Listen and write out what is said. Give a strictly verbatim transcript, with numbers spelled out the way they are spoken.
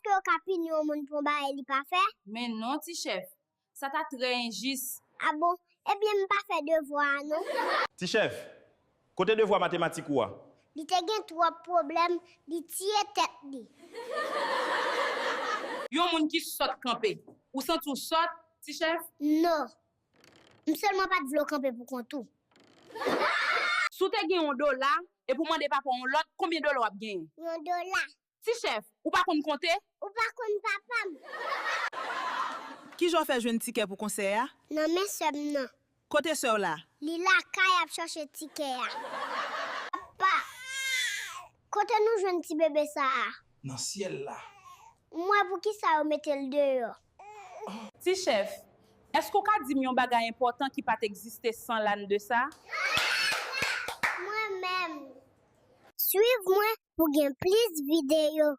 èske yo ka pini yon moun pou yon bagay li pa fè? Men non, ti chèf. Sa ta trè enjis. A bon? Ebyen, m pa fè devwa a non. Ti chèf, kote devwa matematik ou a? Li te gen twòp pwoblèm, li tiye tèt li. Yon moun ki sòt kanpe. Ou santi w sòt, ti chèf? Non. M sèlman pa t vle w kanpe pou kont ou. Si w te gen yon dola, epi w mande papa w yon lòt, konbyen dola w ap genyen? Yon dola. Ti chèf, ou pa konn konte? Ou pa konn papa m? Kijan w fè jwenn tikè pou konsè a? Nan men sè m nan. Kote sè w la? Li lakay ap chache tikè a. Papa, kote nou jwenn ti bebe sa a? Nan syèl la. M wè poukisa yo mete l deyò. Ti chèf, èske w ka di m yon bagay enpòtan ki pa t egziste san lane de sa? Mwen menm. Swiv mwen pou gen plis videyo.